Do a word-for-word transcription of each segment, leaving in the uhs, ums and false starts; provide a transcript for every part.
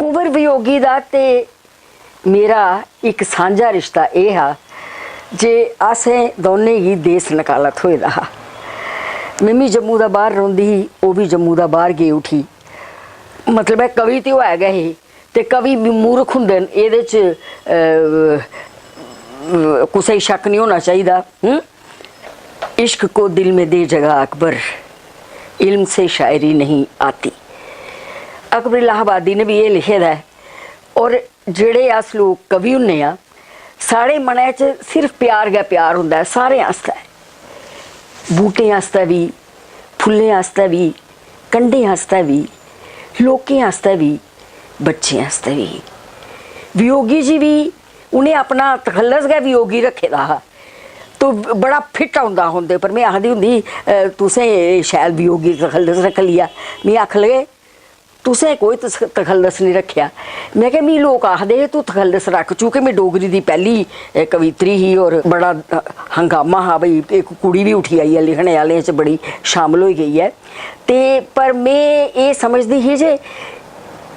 कुंवर वियोगी दा ते मेरा इक सांझा रिश्ता एह् हा जे असें दौनें गी देस नकाला थ्होए दा हा। में बी जम्मू दा बाह्र रौंह्दी ही, ओह् बी जम्मू दा बाह्र गे उठी। मतलब ऐ, कवि ते ओह् है गै हे, ते कवि बी मूर्ख होंदे न, एह्दे च, अ, कुसै गी शक्क निं होना चाहिदा। हं? "इश्क को दिल में दे जगह अकबर, इल्म से शायरी नहीं आती।" अकबर इलाहाबादी ने बी एह् लिखे दा ऐ। और जेह्ड़े अस लोक कवि होन्ने आं, साढ़े मनै च सिर्फ प्यार गै प्यार होंदा ऐ सारें आस्तै, बूह्टें आस्तै बी, फुल्लें आस्तै बी, कंडें आस्तै बी, लोकें आस्तै बी, बच्चें आस्तै बी। वियोगी जी बी, उ'नें अपना तखल्लस गै वियोगी रक्खे दा हा। तो बड़ा फिट औंदा हा उं'दे पर। में आखदी होंदी ही, "अ, तुसें एह् शैल वियोगी तखल्लस रक्खी लेआ।" मी आखन लगे, "तुसें कोई तस-, तखल्लस निं रक्खेआ।" में आखेआ, "मी लोक आखदे हे, तूं तखल्लस रक्ख।" चूंकि में डोगरी दी पैह्ली, अ, कवित्री ही और बड़ा, अ, हंगामा हा भई, इक कुड़ी बी उठी आई ऐ लिखने आह्लें च, बड़ी शामल होई गेई ऐ। ते पर में एह् समझदी ही जे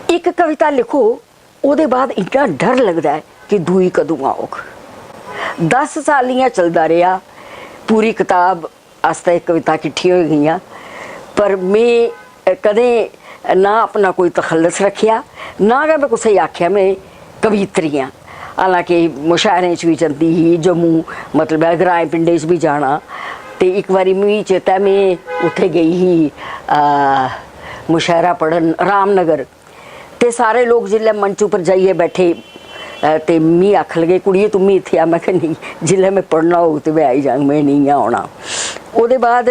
इक कविता लिखो, ओह्दे बाद इन्ना डर लगदा ऐ कि दूई कदूं औग। दस साल इ'यां चलदा रेहा, पूरी कताब आस्तै कविता किट्ठी होई गेइयां, पर में कदें ना अपना कोई तखल्लस रक्खेआ, ना गै में कुसै गी आखेआ में कवित्री आं। हालांकि मुशायरें च बी जंदी ही, जम्मू, मतलब ऐ, ग्राएं पिंडें च बी जाना। ते इक बारी मिगी चेता ऐ, में उत्थै गेई ही, आ, मुशायरा पढ़न रामनगर। ते सारे लोक जिसलै मंच उप्पर जाइयै बैठे, अ, ते मी आखन लगे, "कुड़िये, तूं मी इत्थै आ।" में आखेआ, "नेईं, जिसलै में पढ़ना होग ते में आई जाङ, में नेईं औना।" ओह्दे बाद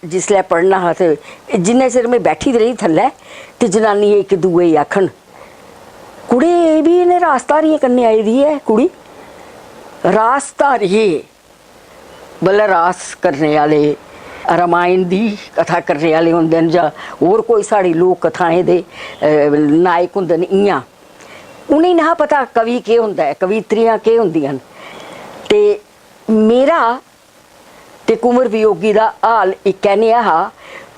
जिसलै पढ़ना हा ते जिन्ने चिर में बैठी दी रेही थल्लै, ते जनानियां इक दूए गी आखन, "कुड़े, एह् बी इ'नें रासधारियें कन्नै आई दी ऐ कुड़ी।" रासधारिये मतलब रास करने आह्ले, रामायण दी कथा करने आह्ले होंदे न, जां होर कोई साढ़ी लोक कथाएं दे, अ, नायक होंदे न, इ'यां। उ'नेंगी नेहा पता कवि केह् होंदा ऐ, कवित्रियां केह् होंदियां न। ते मेरा ते कुंवर वियोगी दा हाल इक्कै नेहा हा।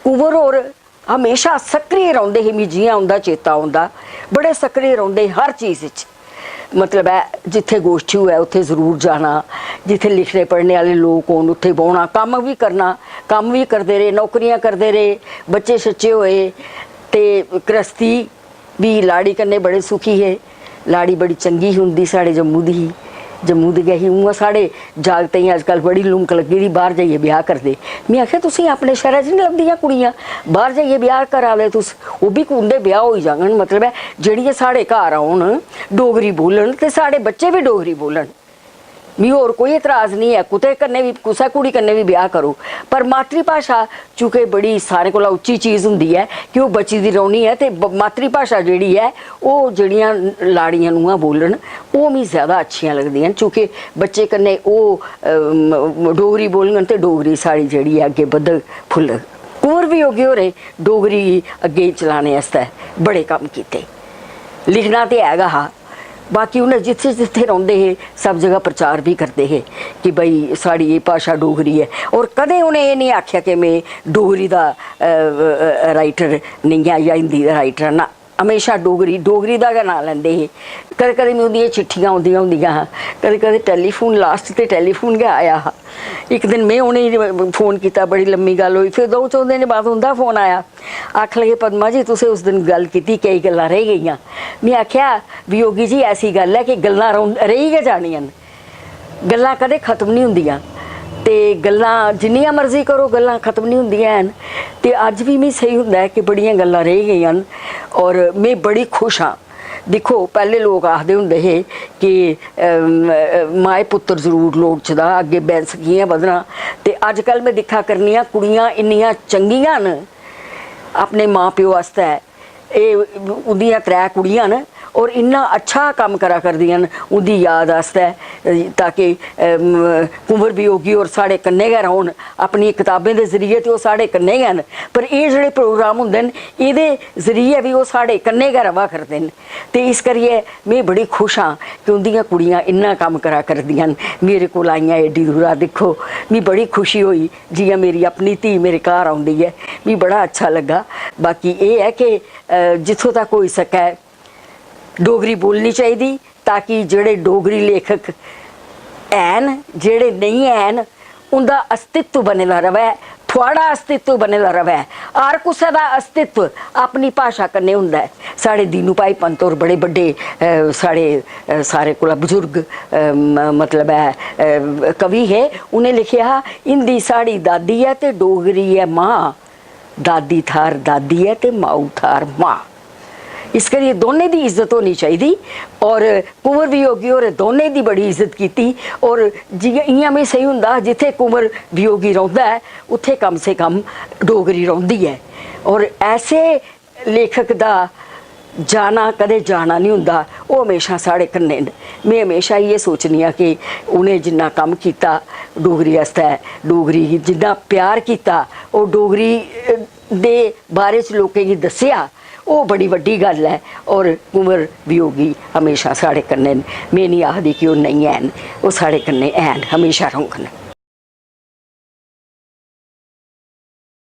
कुंवर होर म्हेशां सक्रिय रौंह्दे हे, मिगी जि'यां उं'दा चेता औंदा, बड़े सक्रिय रौंह्दे हे हर चीज च। मतलब ऐ, जित्थै गोश्ठी होऐ, उत्थै जरूर जाना, जित्थै लिखने पढ़ने आह्ले लोक होन, उत्थै बौह्ना, कम्म बी करना, कम्म बी करदे रेह्, नौकरियां करदे रेह्, बच्चे-शच्चे होए, ते गृहस्थी बी, लाड़ी कन्नै बड़े सुखी हे। लाड़ी बड़ी चंगी ही उं'दी, साढ़े जम्मू दी ही, जम्मू दी गै ही। उ'आं साढ़े जागतें गी अजकल बड़ी लुमक लग्गी दी, बाह्र जाइयै ब्याह् करदे। में आखेआ, "तुसें गी अपने शैह्रा च निं लभदियां कुड़ियां? बाह्र जाइयै ब्याह् करा दे तुस, ओह् बी उं'दे ब्याह् होई जाङन।" मतलब ऐ, जेह्ड़ियां साढ़े घर औन, डोगरी बोलन, ते साढ़े बच्चे बी डोगरी बोलन। मी होर कोई एतराज निं ऐ, कुतै कन्नै बी, कुसै कुड़ी कन्नै बी ब्याह् करो, पर मातृभाशा, चूंकि बड़ी सारें कोला उच्ची चीज होंदी ऐ, कि ओह् बची दी रौह्नी ऐ, ते ब-, मातृभाशा जेह्ड़ी ऐ, ओह् जेह्ड़ियां लाड़ियां नूंहां बोलन, ओह् मी जैदा अच्छियां लगदियां न, चूंकि बच्चे कन्नै ओह्, अम, डोगरी बोलङन ते डोगरी साढ़ी जेह्ड़ी ऐ, अग्गें बधग, फुल्लग। कुंवर वियोगी होरें डोगरी गी अग्गें चलाने आस्तै बड़े कम्म कीते। लिखना ते है गै हा, बाकी उ'नें जित्थै जित्थै रौंह्दे हे, सब जगह प्रचार बी करदे हे कि भई, साढ़ी एह् भाशा डोगरी ऐ। और कदें उ'नें एह् निं आखेआ कि में डोगरी दा, अ, अ, writer नेईं आं जां हिंदी दा writer आं, ना, म्हेशां डोगरी, डोगरी दा गै नांऽ लैंदे हे। कदें कदें मी उं'दियां चिट्ठियां औंदियां होंदियां हां, कदें कदें टैलीफोन, last ते टैलीफोन गै आया हा। इक दिन में उ'नेंगी फोन कीता, बड़ी लम्मी गल्ल होई, फिर द'ऊं च'ऊं दिनें बाद उं'दा फोन आया। आखन लगे, "पद्मा जी, तुसें उस दिन गल्ल कीती, केई गल्लां रेही गेइयां।" में आखेआ, "वियोगी जी, ऐसी गल्ल ऐ कि गल्लां रौह्न-, रेही गै जानियां न, गल्लां कदें खत्म निं होंदियां, ते गल्लां जिन्नियां मर्जी करो, गल्लां खत्म निं होंदियां हैन।" ते अज्ज बी मिगी सेही होंदा ऐ कि बड़ियां गल्लां रेही गेइयां न, और में बड़ी खुश आं। दिक्खो, पैह्ले लोक आखदे होंदे हे कि, अम, अ, माए पुत्तर जरूर लोड़चदा, अग्गें वंश कि'यां बधना। ते अज्जकल में दिक्खा करनी आं, कुड़ियां इन्नियां चंगियां न अपने मां प्यो आस्तै। एह् उं'दियां त्रै कुड़ियां न और इन्ना अच्छा कम्म करा करदियां न उं'दी याद आस्तै, अ, ताकि, अम, कुंवर वियोगी होर साढ़े कन्नै गै रौह्न। अपनी कताबें दे जरिए ते ओह् साढ़े कन्नै गै न, पर एह् जेह्ड़े प्रोग्राम होंदे न, एह्दे जरिए बी ओह् साढ़े कन्नै गै र'वा करदे न। ते इस करियै में बड़ी खुश आं कि उं'दियां कुड़ियां इन्ना कम्म करा करदियां न। मेरे कोल आइयां एड्डी दूरा, दिक्खो, मी बड़ी खुशी होई, जि'यां मेरी अपनी धी मेरे घर औंदी ऐ, मी बड़ा अच्छा लग्गा। बाकी एह् ऐ कि, अ, जित्थों तक होई सकै, डोगरी बोलनी चाहिदी, ताकि जेह्ड़े डोगरी लेखक हैन, जेह्ड़े नेईं हैन, उं'दा अस्तित्व बने दा र'वै, थुआढ़ा अस्तित्व बने दा र'वै। हर कुसै दा अस्तित्व अपनी भाशा कन्नै होंदा ऐ। साढ़े दीनू भाई पंत होर बड़े बड्डे, अ, साढ़े, अ, सारे कोला बजुर्ग, अ, म-, मतलब ऐ, अ, कवि हे। उ'नें लिखेआ हा, "हिंदी साढ़ी दादी ऐ ते डोगरी ऐ मां।" दादी थाह्र दादी ऐ ते माऊ थाह्र मां। इस करियै दौनें दी इज्जत होनी चाहिदी। और कुंवर वियोगी होरें दौनें दी बड़ी इज्जत कीती। और जि'यां, इ'यां बी सेही होंदा हा, जित्थै कुंवर वियोगी रौंह्दा ऐ, उत्थै कम से कम डोगरी रौंह्दी ऐ। और ऐसे लेखक दा जाना कदें जाना निं होंदा, ओह् म्हेशां साढ़े कन्नै न। में म्हेशां इ'यै सोचनी आं कि उ'नें जिन्ना कम्म कीता डोगरी आस्तै, डोगरी गी जिन्ना प्यार कीता, ओह् डोगरी, अ, दे बारे च लोकें गी दस्सेआ, ओह् बड़ी बड्डी गल्ल ऐ। और कुंवर वियोगी म्हेशां साढ़े कन्नै न। में निं आखदी कि ओह् नेईं हैन, ओह् साढ़े कन्नै हैन, म्हेशां रौह्ङन।